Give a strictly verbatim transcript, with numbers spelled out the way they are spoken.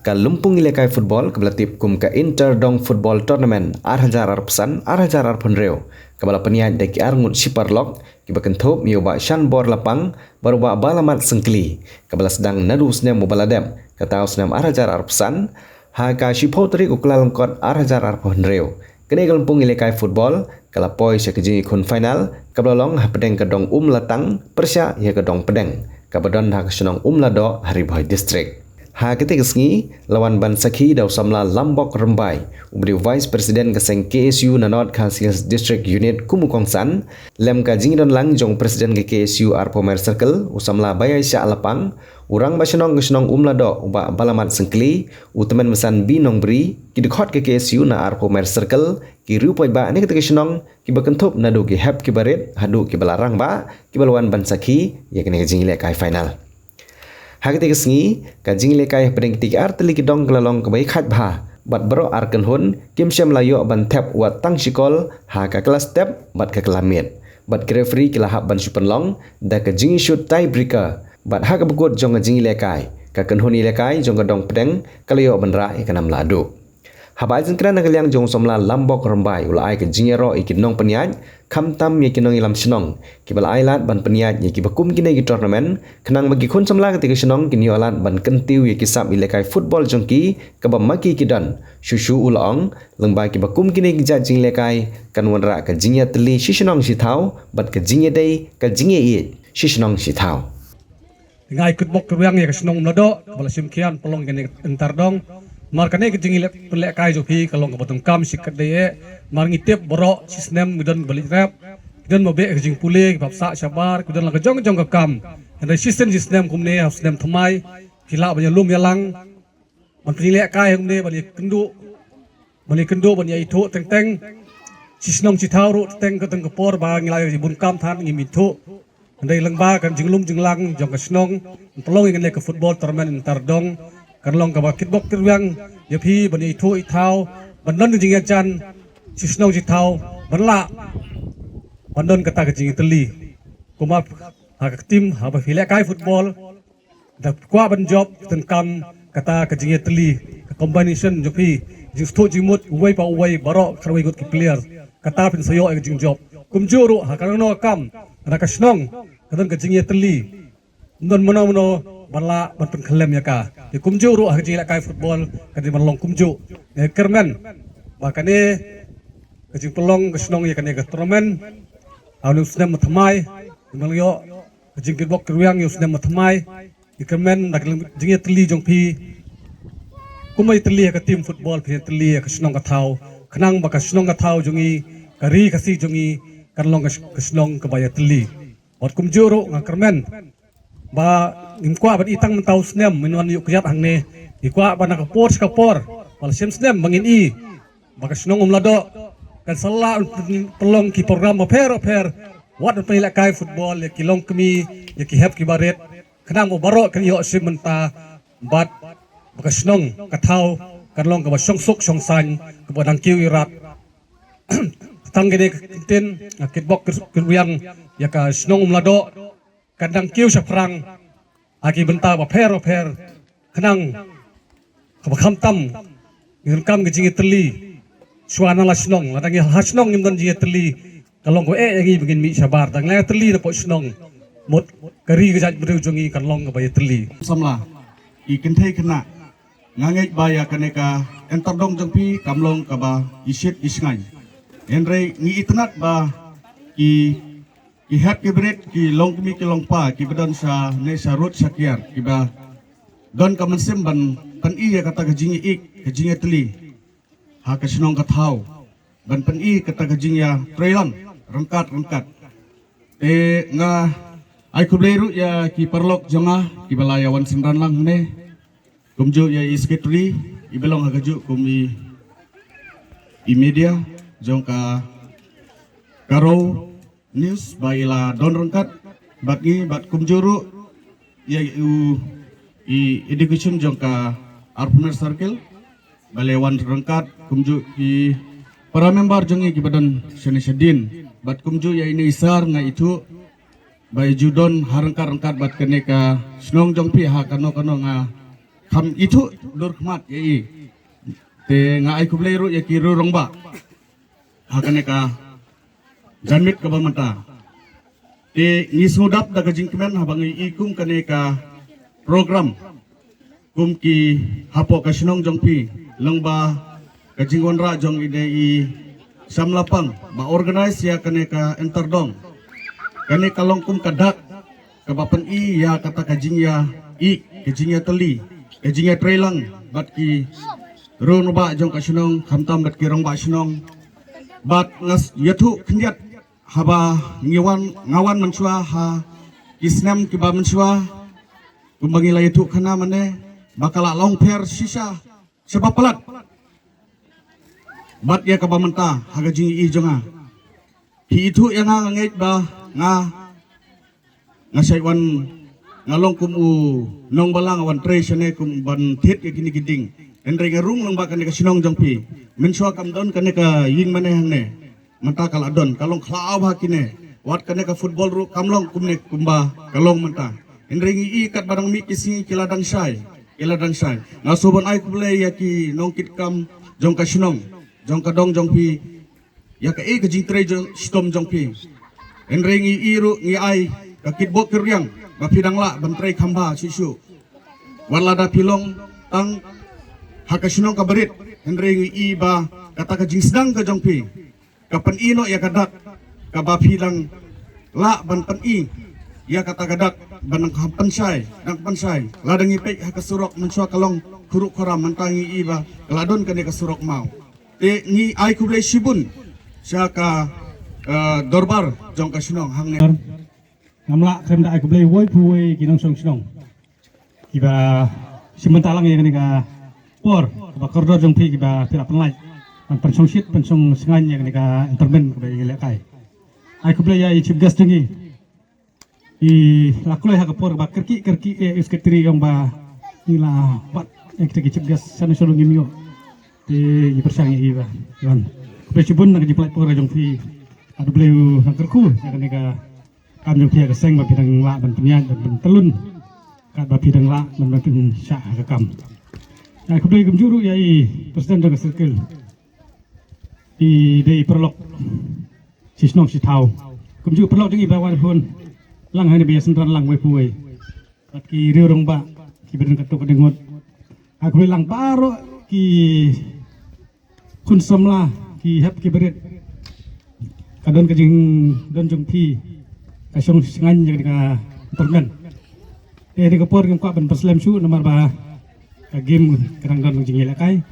Ka lympung ïalehkai football kaba la tip kum ka Inter Dong Football Tournament ar hajar arphew san ar hajar arphew hynriew, kaba la pynïaid da ki arngut shiparalok kiba kynthup ïa u Bah Shanbor Lapang bad u Bah Balamat Syngkli, kaba la sdang naduh u snem uba la dep, kata u snem ar hajar arphew san, ha ka shiphew tarik u Kyllalyngkot ar hajar arphew hynriew. Kane ka lympung ïalehkai football ka la poi sha ka jingïakhun final kaba la long hapdeng ka dong Umlatang pyrshah ïa ka dong Pdeng, kaba don ha ka shnong Umladoh ha Ri Bhoi District. Ha katei ka sngi la wan ban sakhi da u samla Lambok Rymbai, uba dei u Vice President ka seng K S U na North Khasi Hills District Unit kum u kongsan, lem ka jingdon lang jong u President ka K S U Arphew Mile Circle, u samla Baiaishah Lapang, u rangbah shnong ka shnong Umladoh u Bah Balamat Syngkli, u tymmen basan B Nongbri, ki dkhot ka K S U na Arphew Mile Circle, ki riew paidbah na katei ka shnong, kiba kynthup naduh ki hep kiba rit haduh kiba la rangbah, kiba la wan ban sakhi ïa kane ka jingïalehkai final. Ha katei ka sngi, ka jingïalehkai hapdeng kitei ki ar tylli ki dong ka la long kaba ïakhaid bha, bad baroh ar kynhun kim shym la ïoh ban thep wat tang shi kol ha ka kylla step bad ka kylla miet. Bad ki referee ki la hap ban shu pynlong da ka jingïashut tiebreaker, bad ha kaba kut jong ka jingïalehkai, ka kynhun ïalehkai jong ka dong Pdeng ka la ïoh ban rah ïa ka nam lahduh. Haba ai jingkren na ka liang jong u samla Lambok Rymbai, u la ai ka jingïaroh ïa ki nongpynïaid, khamtam ïa ki nongïalam shnong, kiba la ai lad ban pynïaid ïa kiba kum kine ki tournament, khnang ba ki khun samla katei ka shnong kin ïoh lad ban kyntiew ïa ki sap ïalehkai football jong ki, kaba ma ki ki don. Shuh shuh u la ong, lyngba kiba kum kine ki jait jingïalehkai, kan wanrah ka jingïatylli shi shnong shi thaw, bad ka jingïadei, ka jingïaieit shi shnong shi thaw. Nga ai kitbok kitrwiang ïa ka shnong Umladoh kaba la shim khia pynlong ïa kane ka Inter Dong. Namar kane ka jingïaleh, pynlehkai jong phi ka long kaba donkam shikatdei eh. Namar ngi tip baroh shi snem ngi don ba leit rep, ngi don ba beh ka jingpule, kiba bsah shabar, ki don la ka jong jong ka kam. Hynrei shisien shi snem kumne, ha u snem thymmai, phi lah ban ïalum ïalang, ban pynlehkai kumne, ban ïakynduh, ban ïakynduh, ban ïaithuh teng teng. Shi shnong shi thaw ruh teng ka teng ka por ba ngi la ïa bun kam than ngim ithuh. Hynrei lyngba ka jinglum jinglang jong ka shnong, pynlong ïa kane ka football tournament Inter Dong, kan long kaba kitbok kitrwiang ïa phi ban ïaithuh ithaw, ban don ka jingïajan shi shnong shi thaw, ban lah ban don kata ka jingïatylli. Kumba ha ka team haba phi lehkai football, da kwah ban jop, donkam kata ka jingïatylli, ka combination jong phi, jingsngewthuh jingmut uwei pa uwei, baroh khatwei ngut ki player. Kata phin sa ïoh ïa ka jingjop. Kumjuh ruh ha kano kano ka kam, ha ka shnong ka don ka jingïatylli, ym don mano mano ban lah ban pynkhyllem ïa ka. Te kumjuh ruh ha ka jingïalehkai football ka dei ban long kumjuh. Nga kyrmen ba kane ka jingpynlong ka shnong ïa kane ka tournament ha une u snem ba thymmai, ban ïoh ka jingkitbok kitrwiang ïa u snem ba thymmai. Ngi kyrmen da ka jingïatylli jong phi, kumba ïatylli ïa ka team football, phi ïatylli ïa ka shnong ka thaw, khnang ba ka shnong ka thaw jong ngi, ka ri Khasi jong ngi, kan long ka sh-, ka shnong kaba ïatylli. Bad kumjuh ruh nga kyrmen ba ngim kwah ban i tang mynta u snem, ngin wan ïuh kjat hangne. Ngi kwah ba na ka por sha ka por, ba la shem snem ba ngin i ba ka shnong Umladoh kan sa lah pynlong ki program bapher bapher, wat ban pynïalehkai football ïa ki longkmie, ïa ki hep ki barit, khnang ba baroh kin ïoh shim bynta, bad ba ka shnong ka thaw kan long kaba shongsuk shongsaiñ, kaba dang kiew ïarap. Tang kine ki ktien, nga kitbok kit-, kitrwiang ïa ka shnong Umladoh, kan dang kiew shaphrang ha ki bynta bapher bapher, khnang kaba khamtam ngi donkam ka jingïatylli shuwa na la shnong, lada ngi ha shnong ngim don jingïatylli, ka long kaba eh ïa ngi ba ngin mih shabar. Tang la ïatylli na poh shnong, mut ka ri ka jaitbynriew jong ngi kan long kaba ïatylli. Samla, ki kynthei khynnah, nga ngeit ba ïa kane ka Inter Dong jong phi kam long kaba i shit i shngaiñ. Hynrei ngi itynnad ba ki, ki hep ki barit, ki longkmie ki longpa, kiba don sha ne sha rud sha kiar, kiba don ka mynsiem ban pyni ïa kata ka jingïaieit, ka jingïatylli ha ka shnong ka thaw, ban pyni kata ka jingïatreilang ryngkat ryngkat. Te nga ai khublei ruh ïa ki paralok jong nga kiba la ïa wan synran lang hangne. Kumjuh ïa i secretary, iba long ha kajuh kum i, i media jong ka Garo News ba i la don ryngkat bad ngi, bad kumjuh ruh ïa u, i education jong ka Arphew Mile Circle ba la wan ryngkat, kumjuh i para member jong ngi kiba don shane shadien, bad kumjuh ïa ine i sar, nga ithuh ba i ju don ha ryngkat ryngkat bad kane ka shnong jong phi ha kano kano, nga kham ithuh dur khmat ïa i. Te nga ai khublei ruh ïa ki riew rangbah ha kane ka janmiet kaba mynta. Te ngi sngewdap da ka jingkmen haba ngi i kum kane ka program kum ki hapoh ka shnong jong phi, lyngba ka jingwanrah jong i dei i samla pang ba organize ïa kane ka entardong. Kane ka long kum ka dak kaba pyni ïa kata ka jingïa i, ka jingïatylli, ka jingïatreilang bad ki riew rangbah jong ka shnong, khamtam bad ki rangbah shnong. Bad nga ïathuh khyndiat haba ngi wan, nga wan mynshuwa ha ki snem kiba mynshuwa, kumba ngi la ïathuh khana mane ba ka la long pher shisha shaba palat. Bad ïa kaba mynta ha ka jingïohi jong nga, phi ithuh ïa nga, nga ngeit ba nga nga shait wan, nga long kum u nongbala, nga wan trei shane kum ban thied ïa kine ki dieng. Hynrei nga rung lang ba kane ka shnong jong phi, mynshuwa kam don kane ka ïing mane hangne, mynta ka la don, ka long khlaw bha kine. Wat kane ka football ruh kam long kumne kumba ka long mynta. Hynrei ngi i katba dang mih ki sngi ki la dang shai, ki la dang shai. Nga sngewbha ban ai khublei ïa ki nongkitkam jong ka shnong, jong ka dong jong phi, ïa kaei ka jingtrei jong shitom jong phi. Hynrei ngi i ruh, ngi ai ka kitbok kitrwiang ba phi dang lah ban trei kham bha shuh shuh. Wat lada phi long tang ha ka shnong kaba rit, hynrei ngi i ba kata ka jingsdang ka jong phi ka pyni noh ïa ka dak kaba phi dang lah ban pyni ïa kata ka dak ban dang kham pynshai, dang pynshai. Lada ngi peit ha ka surok mynshuwa ka long khuruh khuram, mynta ngi i ba ka la don kane ka surok maw. Te ngi ai khublei shibun sha ka, eh, dorbar jong ka shnong hangne. Ngam lah khlem da ai khublei wei pa wei ki nongshong shnong kiba shim bynta lang ïa kane ka por kaba kordor jong phi kiba phi la pynlait ban pynshongshit, pynshong shngaiñ ïa kane ka entertainment kaba ngi lehkai. Ai khublei ïa i chief guest jong ngi. I la kloi ha ka por ba kyrkieh kyrkieh, eh, i secretary ong ba ngi la bat, eh, kita ki chief guest shano shano ngim ïoh. Te i pyrshang i ba wan. Khublei shibun na ka jingpynlait por jong phi. Ka U Blei un nang kyrkhu ïa kane ka kam jong phi ha ka seng ba phi dang lah ban pynïaid ban pyntyllun. Katba phi dang lah ban, ban pynshah ha ka kam. Ïa khublei kumjuh ruh ïa i president jong ka circle. I dei i paralok shi shnong shi thaw. Kumjuh paralok jong i ba wan hun lang hangne ba ïa synran lang wei pa wei. Bad ki riew rangbah kiba don katto katne ngut. Ai khublei lang baroh ki khun samla, ki hep ki barit. Ka don ka jingdon jong phi ka shong shngaiñ ïa ka tournament. Te ha kane ka por ngim kwah ban pynslem shuh namar ba ka game ka dang don jingïalehkai.